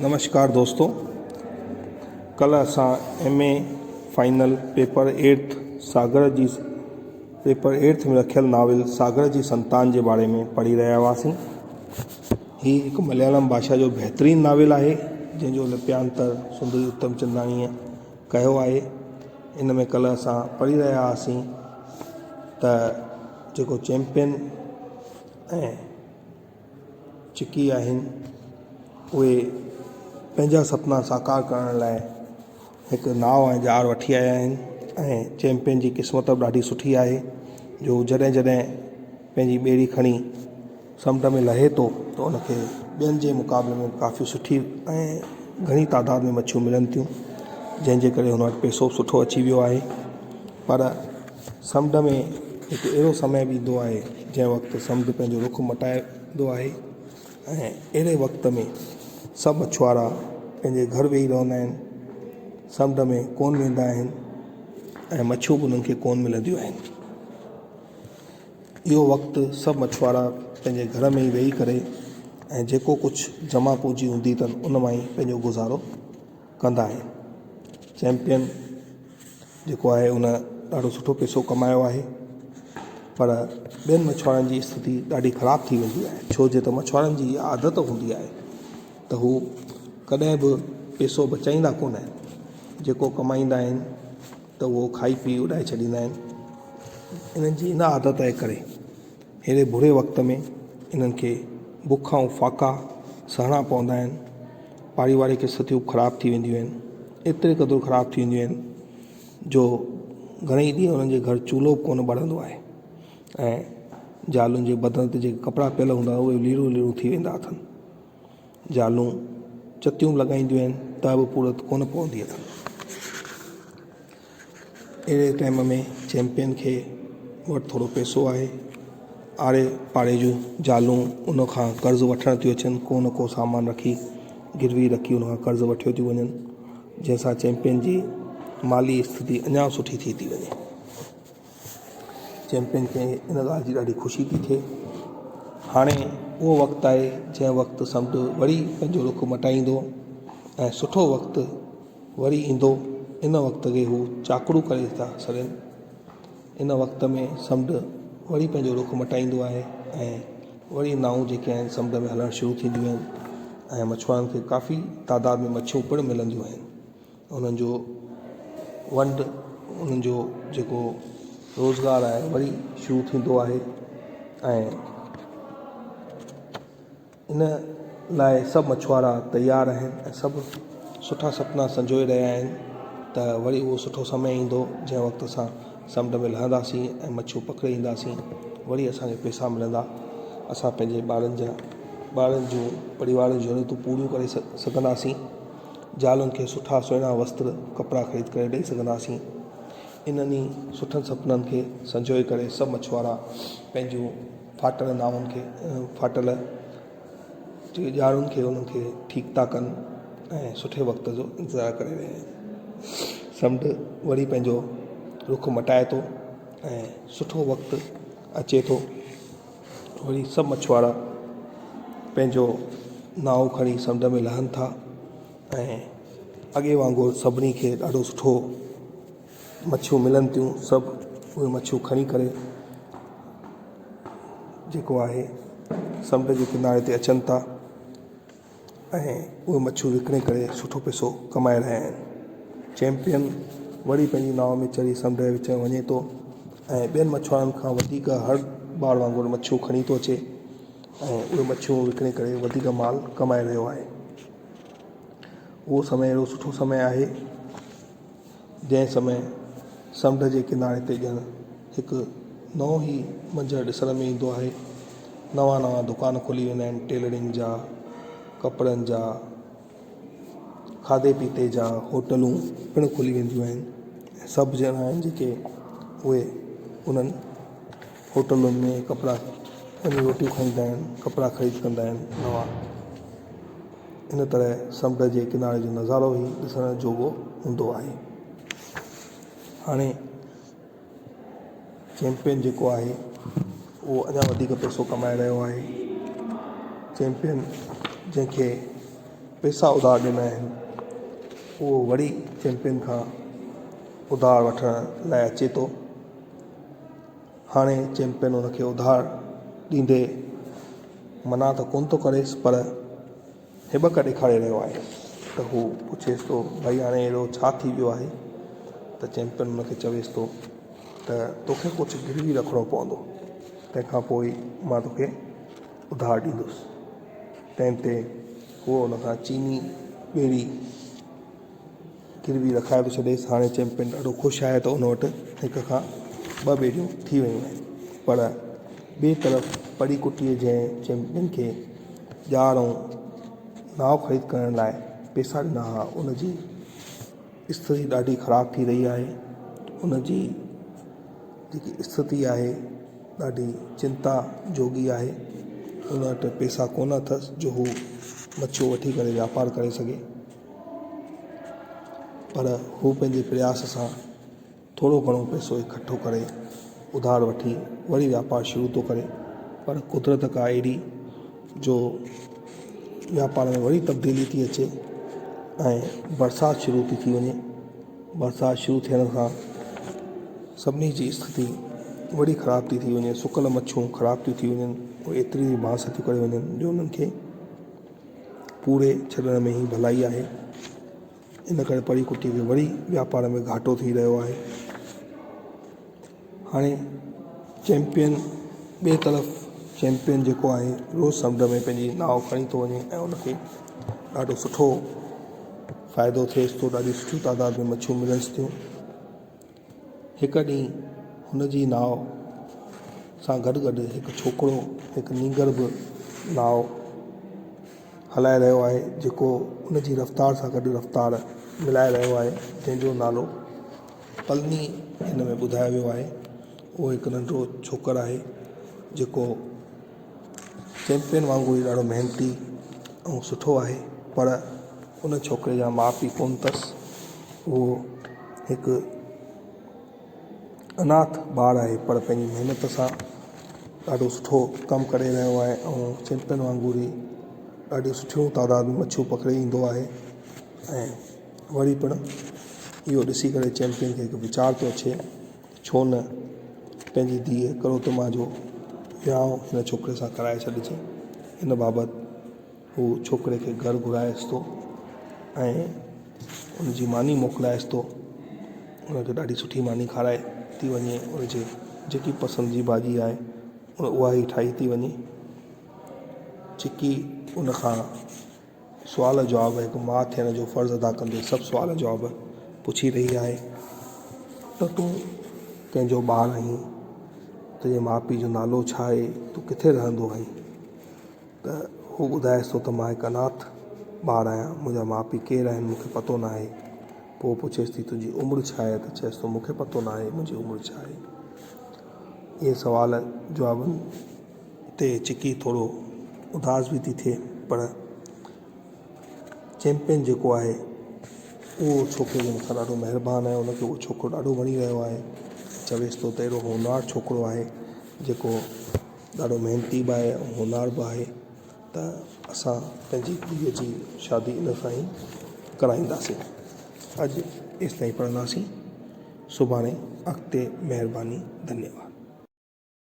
نمشڪار دوستو ڪلهه اسان M A final paper eighth Sagar جي پيپر ايٽٿ ۾ رکيل ناول ساگر جي سنتان جي باري ۾ پڙهي رهيا هئاسين هي هڪ مليالم ڀاشا جو بهترين ناول آهي جنهن جو لپيانتر سندري اتم چنداڻيءَ ڪيو آهي ان ۾ ڪلهه اسان پڙهي رهيا هئاسين ته جيڪو چيمپئن ۽ چڪي آهن اهي پنهنجا سپنا ساڪار ڪرڻ لاءِ هڪ ناو ۽ ڄار وٺي آيا آهن ۽ چيمپئن جي قسمت به ڏاڍي سٺي آهي جو جڏهن جڏهن پنهنجي ٻيڙي کڻي سمنڊ ۾ لهي ٿو ته ان کي ٻين جي مقابلي ۾ ڪافي سٺي ۽ گهڻي تعداد ۾ مڇيون ملن ٿيون جنهن جي ڪري هن وٽ پئسو سٺو اچي ويو آهي پر سمنڊ ۾ هڪ اهڙو سمي به ايندو آهي جنهن وقت سمنڊ پنهنجو رخ مٽائيندو آهي ۽ اهڙي وقت ۾ سڀ مڇوارا پنهنجي گهر ويهي رهندا آهن سمنڊ ۾ ڪونه ويندا آهن ۽ مڇيون به انهن کي ڪونه ملنديون آهن اهو وقت سڀ مڇوارا پنهنجي گهر ۾ ئي ويهي ڪري ۽ جيڪو ڪجهه جمع پونجي هوندي اٿن ان مان ئي پنهنجو گذارو ڪندا آهن چيمپئن جيڪو آهي ان ڏاڍو سٺو پئسو ڪمايو آهي پر ٻين مڇوارن جي اسٿتي ڏاڍي خراب ٿي ويندي آهي ڇو جو ته مڇوارن جي اها عادت هوندي آهي ته هو ڪڏهن به پئسو بچائيندا ڪونه آهن جيڪو ڪمائيندا آهن ته اهو کائي پي اڏائي ڇڏيندا آهن انهن جي ان عادت جي ڪري اهڙي بري وقت ۾ انهن کي بک ۽ فاقا سهڻا پوندا آهن پاريوارڪ اسٿتيون خراب ٿي وينديون آهن ايتري قدر خراب ٿي وينديون آهن جو گهڻي ئي ڏينهن انهن جي گهر چلهو به ڪونه ٻرندو آهي ۽ زالن جي بدن تي جيڪي ڪپڙا پيل هوندا اهي ليڙون ليڙون ٿي ويندا اٿن زالون چتيون لڳائينديون آهن ته به پورت ڪونه پوندي اٿن اهڙي ٽائيم ۾ چيمپئن کي وٽ ٿورو پئسو آهي آڙي پاڙي جون زالون ان کان قرض وٺڻ ٿيون اچن ڪو نه ڪو سامان رکي گروي رکي ان کان قرض وٺيو ٿيون وڃن جنهن سان چيمپئن جي مالي اسٿتي اڃا سٺي ٿي ٿي وڃي چيمپئن کي ان ڳالهه جي ڏاڍي خوشي ٿي ٿئي هاڻي اهو وقت آهي جنهن وقت سمنڊ وري پنهنجو رخ مٽائيندو ۽ سٺو وقت وري ايندو ان وقت کي هو چاڪڙو ڪري ٿا سگهن ان وقت ۾ سمنڊ وري پنهنجو رخ مٽائيندو آهي ۽ وري نائون جيڪي آهن سمنڊ ۾ هلڻ شروع ٿينديون آهن ۽ مڇوارن کي ڪافي تعداد ۾ مڇيون پڻ ملنديون آهن انهن جو ونڊ انهن جو جيڪو روزگار آهي وري شروع ٿيندو آهي ۽ ان لاءِ سڀ مڇوارا تيار آهن ۽ سڀ سٺا سپنا سنجوئي رهيا آهن ته وري اهو سٺو سمي ايندو جنهن وقت اسان سمنڊ ۾ لهنداسين ۽ مڇيون پڪڙي اينداسين وري اسان کي پئسا ملندا اسان پنهنجي ٻارن جا ٻارن جون پريوار جون ضرورتون پوريون ڪري سگهنداسين زالن کي سٺا سهڻا وستر ڪپڙا خريد ڪري ڏيئي سگهنداسين انهن ئي سٺن سپنن کي سنجوئي ڪري سڀ مڇوارا پنهنجون ڦاٽل ناون کي ڦاٽل جيڪي ڄارن کي انهن کي ٺيڪ ٿا ڪن ۽ سٺي وقت جو انتظار ڪري رهيا آهن سمنڊ وري پنهنجو رخ مٽائي ٿو ۽ سٺو وقت اچي ٿو وري سڀ مڇوارا پنهنجو ناو کڻي سمنڊ ۾ لهن ٿا ۽ اڳي وانگر سڀني کي ڏاڍو سٺو مڇيون ملن ٿيون سڀ اهي مڇيون کڻي ڪري جيڪو آهي سمنڊ جي ڪناري تي اچن ٿا ۽ اهي مڇيون وڪڻي ڪري سٺو پئسو ڪمائي رهيا آهن چيمپئن وري پنهنجي ناو ۾ چڙهي سمنڊ جي وچ ۾ وڃي ٿو ۽ ٻين مڇوارن کان وڌيڪ هر بار وانگر مڇيون کڻي ٿو اچي ۽ اهي مڇيون وڪڻي ڪري وڌيڪ مال ڪمائي رهيو آهي اهو سمي اهڙو سٺو سمي آهي جنهن سمي سمنڊ جي ڪناري تي ڄڻ هڪ نئون ئي منظر ڏسڻ ۾ ايندو آهي نوان نوان دڪان کلي ويندا آهن ٽيلرنگ جا ڪپڙن جا کاڌي پيتي جا هوٽلون پڻ کلي وينديون آهن ۽ سڀ ڄڻا آهن جيڪي اهي انهن هوٽلن ۾ ڪپڙا وڃي روٽيون کائيندا آهن ڪپڙا خريد ڪندا آهن نوان ان طرح سمنڊ جي ڪناري جو نظارو ئي ڏسڻ جوڳو هوندو آهي. هاڻي چيمپئن جيڪو آهي اهو اڃا وڌيڪ پئسو ڪمائي رهيو آهي. چيمپئن جنهن کي پئسا اڌار ڏنا آهن اهو وري چيمپئن کان اڌار وٺڻ لاءِ اچي ٿو. هاڻي چيمپئن ان کي اڌار ڏيندي منع ته ڪونه ٿو ڪريس پر هٻڪ ڏيکاري رهيو آهي ته هو پڇيس ٿو ڀئي هاڻي اهڙو ڇا ٿي ويو آهي ته چيمپئن ان کي چويس ٿو ته توکي ڪجهه گروي رکڻو پوندو تنهن کان پوءِ مان توکي اڌار ڏيندس تنهن تي هو ان کان چيني ٻيڙي گروي رکائي ٿو ڇڏيس هاڻي چيمپئن ڏاڍو خوش آهي ته ان وٽ هڪ کان ٻه ٻيڙيون ٿي ويون آهن پر ٻئي طرف پري ڪٽيءَ جنهن چيمپئن کي ڄار ۽ ناو خريد ڪرڻ لاءِ پئسا ڏنا هئا ان جي اسٿتي ڏاڍي خراب ٿي رهي آهي ان جي جيڪي اسٿتي آهي ڏاڍي چنتا جوڳي آهي ان وٽ پئسا ڪونه اٿس جو هو مڇيون وٺي ڪري واپار ڪري سگهي پر هو پنهنجي پرياس سان ٿورو گهڻو پئسو اڪٺو ڪري اڌار وٺي وري واپار شروع ٿو ڪري پر قدرت ڪا اهڙي جو واپار ۾ وري تبديلي ٿي اچي ۽ برسات شروع ٿي ٿي وڃي برسات شروع ٿيڻ کان سڀني جي اسٿتي وري خراب ٿي ٿي وڃي سڪل مڇيون خراب ٿيون ٿي وڃن اهي ايتري بانس ٿيون ڪري وڃن جو انهن کي پوري ڇڏڻ ۾ ئي ڀلائي آهي ان ڪري پري ڪٽيءَ کي وري واپار ۾ گهاٽو ٿي رهيو آهي هاڻي چيمپئن ٻئي طرف چيمپئن جيڪو آهي روز سمنڊ ۾ پنهنجي ناو کڻي ٿو وڃي ۽ ان کي ڏاڍو سٺو فائدو ٿئيس ٿو ڏاڍي سٺي تعداد ۾ مڇيون ملنس ٿيون هڪ ڏينهن هن جي ناو سان گڏ گڏ هڪ ڇوڪرو هڪ نينگر به ناو هلائي رهيو آهي جيڪو ان جي رفتار سان گڏ رفتار ملائي رهيو آهي جنهن جو نالو پلني هن ۾ ٻڌايو ويو آهي اهو هڪ ننڍڙو ڇوڪر آهي جيڪو چيمپئن وانگر ئي ڏاڍو محنتي ۽ سٺو آهي پر ان ڇوڪري جا ماءُ پيءُ ڪونه اٿس اهو هڪ اناٿ ٻار آهي پر پنهنجي محنت سان ڏاڍو سٺو ڪم ڪري رهيو آهي ۽ چيمپئن وانگر ئي ڏاڍيون سٺيون تعداد ۾ مڇيون پڪڙي ايندو آهي ۽ وري پڻ اهو ڏسي ڪري چيمپئن کي هڪ ويچار ٿو اچي ڇو نه پنهنجي ڌيءَ ڪروتما جو وهانءُ هن ڇوڪري سان ڪرائي ڇڏجي هن بابت هو ڇوڪري کي گهر گهرائيس ٿو ۽ ان جي ماني موڪلائيس ٿو ان کي ڏاڍي سٺي ماني کارائي ٿي وڃي ان جي جيڪي پسند جي ڀاڄي آهي اها ئي ٺاهي ٿي وڃي چڪي ان کان سوال جواب هڪ ماءُ ٿيڻ جو فرض ادا ڪندي سڀ سوال جواب پڇي رهي آهي ته تون ڪنهن جو ٻار آهين تنهنجي ماءُ پيءُ جو نالو ڇا آهي تون ڪٿي رهندو آهين ته هو ٻڌائيس ٿو ته مان هڪ اناٿ ٻار آهيان منهنجا ماءُ پيءُ ڪير آهن مون کي پتو نه آهي پوءِ پڇيس ٿي تنهنجي عمر ڇا آهي ته چئيس ٿو مون کي پتو نه آهي منهنجي عمر ڇا آهي اهي سوال جوابن تي چڪي ٿورو اداس به ٿي ٿئي پر چيمپئن جيڪو آهي اهو ڇوڪري جي مٿان ڏاڍو مهربان آهي ان کي اهو ڇوڪرو ڏاڍو وڻي رهيو آهي چويس ٿو ته اهڙو هونهار ڇوڪرو آهي جيڪو ڏاڍو محنتي به آهي ۽ هونهار به آهي ته اسان پنهنجي ڌيءَ جي شادي ان سان ئي ڪرائينداسين اڄ ايستائين پڙهنداسين سڀاڻي اڳتي مهرباني ڌنيواد.